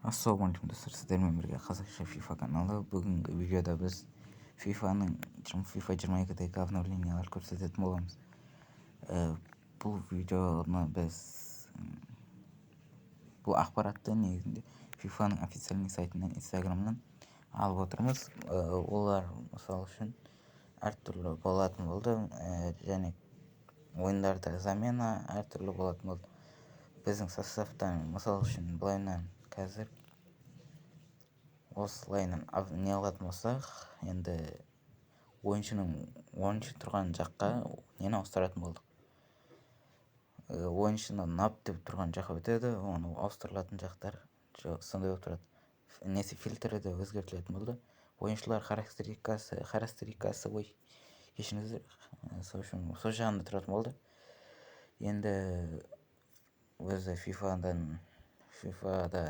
Ассалаумағалейкум, достар! Сіздермен бірге Қазақша FIFA каналы. Бүгінгі видеода біз FIFA-ның FIFA 22-дегі обновлениялар көрсететін боламыз. Бұл видеоны біз бұл ақпаратты негізінде FIFA-ның официальный сайтынан, Инстаграмнан алып отырмыз. Олар мысалы үшін әртүрлі болатын болды және ойындарда замена әртүрлі болатын болды. Біздің составтан, мысалы үшін, былайынан қазір осылайынан не алатын болсақ, енді ойыншының ойыншы тұрған жаққа нені ауыстыратын болдық. Ойыншыны нап деп тұрған жаққа өтеді, оны ауыстырылатын жақтар сондай болып тұрады. Несі, фильтрі де өзгертілетін болды. Ойыншылар характеристикасы, ой, кешіріңіздер, сол үшін сол жағында тұратын болды. Енді өзі фифада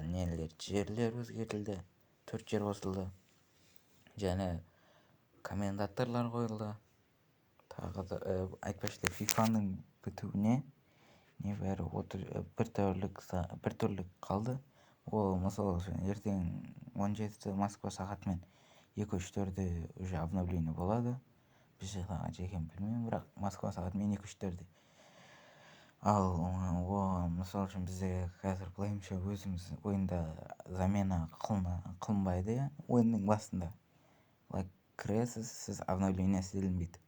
нелер, жерлер өзгертілді, төрт жер қосылды және комментаторлар қойылды. Тағы да айтпақшы, фифаның бітуіне небәрі 1 тәулік қалды. Ол, мысалы үшін, ертең 17-сі Москва сағатымен 2:34-де уже обновление болады. Біз жақта қанша екенін білмеймін, бірақ Москва сағатымен 2:34-де. Ал оған, мысалы үшін, бізде қазір былайынша өзіміз ойында замена қылынбайды, иә. Ойынның басында былай кіресіз сіз, обновление істелінбейді.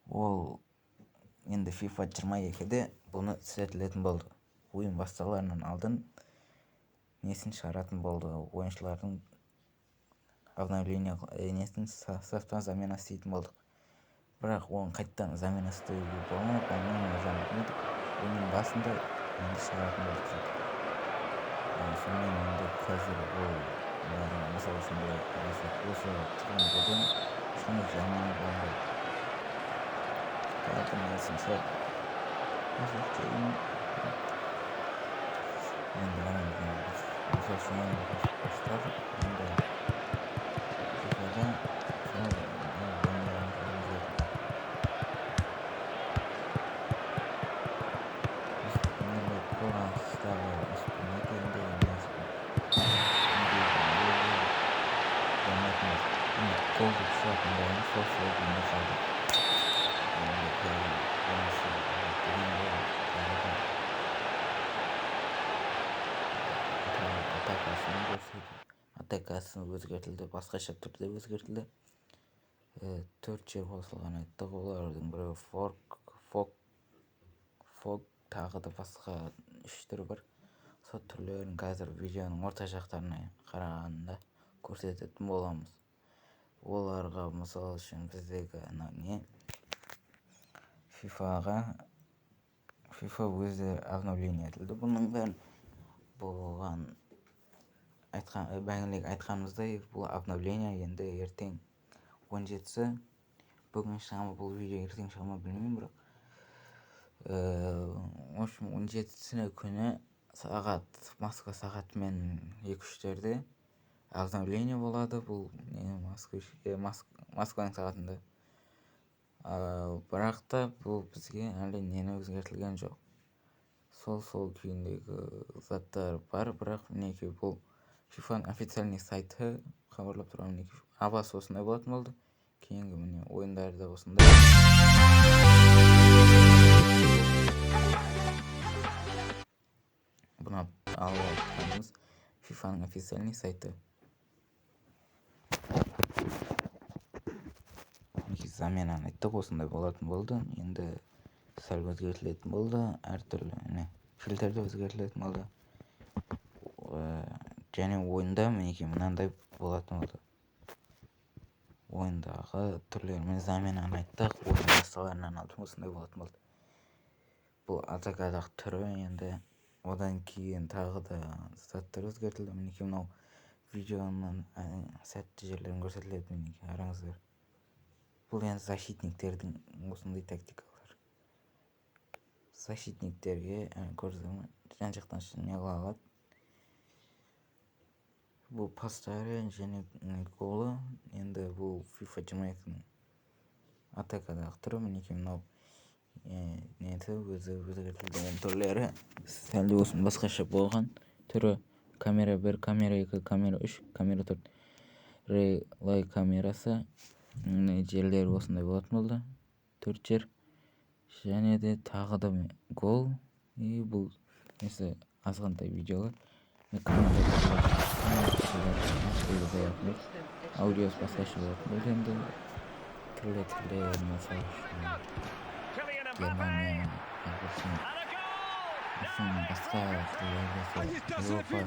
Ол енді FIFA 22-де бұны істетілетін болды. Ойын басталарынан алдын несін шығаратын болды, ойыншылардың обновление несін, составтан замена істейтін болдық. Бірақ оны қайтадан замена істеуге бола ма, болмай ма, жағын білмедік. Ойынның басында енді шығаратын болдық сөйтіп. Сонымен енді қазір ол бәрі, мысалы үшін, былай қарасақ, осы тұрған жерден ешқандай замена болмайды. Тағы несін көрсетейін. Енді қараңыз, біз, мысалы үшін, ойынды бастадық. Енді фифада сол ойындардың түрі өзгертілді. Біз нелер, қорғаныстағы инструменті деген несі болмайтын болды. Енді гол деп шығатын бәрі сол күйінде қалды. Енді қазір онысы дегенде, тағы да атакасын көрсету, атакасы өзгертілді, басқаша түрде өзгертілді. Төрт жер қосылған айттық. Олардың біреуі форк, фок, фог, тағы да басқа үш түрі бар. Сол түрлерін қазір видеоның орта жақтарына қарағанда көрсететін боламыз. Оларға, мысалы үшін, біздегі ана не, фифаға, фифа өзі обновление етілді. Бұның бәрін бұған айтқан, бәңірек айтқанымыздай, бұл обновление енді ертең 17-сі, бүгін шыға ма бұл видео, ертең шыға ма, білмеймін, бірақ в общем, 17-сі күні сағат Москва сағатымен 2:03-терде обновление болады. Бұл не, Москваның сағатында. Бірақ та бұл бізге әлі нені өзгертілген жоқ, сол күйіндегі заттар бар. Бірақ мінекей, бұл фифаның официальный сайты хабарлап тұрған, мінекей, абасы осындай болатын болды. Кейінгі, міне, ойындарда осындай. Бұны алып жатқанымыз фифаның официальный сайты. Мінекей, заменаны айттық, осындай болатын болды. Енді сәл өзгертілетін болды, әртүрлі, міне, фильтр де өзгертілетін болды. Және ойында, мінекей, мынандай болатын болды. Ойындағы түрлерімен заменаны айттық, ойын басталарынан алдын осындай болатын болды. Бұл атакадағы түрі. Енді одан кейін тағы да заттар өзгертілді. Мінекей, мынау видеоның сәтті жерлерін көрсетіледі. Мінекей, қараңыздар, бұл енді защитниктердің осындай тактикалар. Защитниктерге, көрдіңіздер ме, жан жақтан не қыла алады. Бұл пастары және голы. Енді бұл FIFA 22-нің атакадағы түрі. Мінекей, мынау несі өзі өзгертілді, оның түрлері сәл де болсын басқаша болған түрі. Камера 1, камера 2, камера 3, камера 4, replay камерасы. Міне, жерлері осындай болатын болды, төрт жер. Және де тағы да гол. И бұл несі, азғантай видеолар. Әртүрлі болатын болды, аудиосы басқаша болатын болды. Енді түрлі түрлі, мысалы үшін, Германия, ағылшын, басқа тілдерде, сол Еуропа,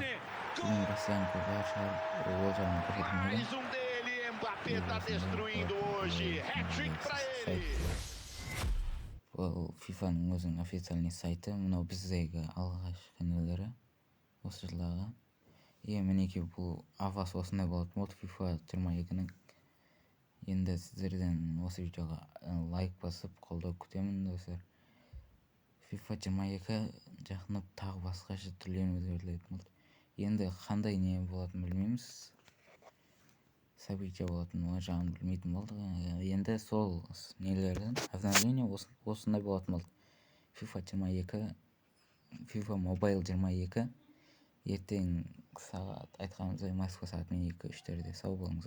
білмеймін, Россиянікі бар шығар, ол жағын көрсетілмеген. Mais dele, Mbappé tá destruindo hoje. Hat-trick pra ele. Бұл ФИФАның өзінің официальный сайты. Мынау біздегі алғашқы нелері осы жылдағы. И мінекей, бұл авасы осындай болатын болды ФИФА 22-нің. Енді сіздерден осы видеоға лайк басып, қолдау күтемін, достар. ФИФА 22 жақындап, тағы басқаша түрлерін өзгертілетін болды. Енді қандай не болатынын білмейміз, события болатынын, ол жағын білмейтін болдық. Енді сол нелерден обновление осындай болатын болды. ФИФА 22, ФИФА Мобайл 22 ертең сағат, айтқанымыздай, Москва сағатымен 2-3-терде. Сау болыңыздар.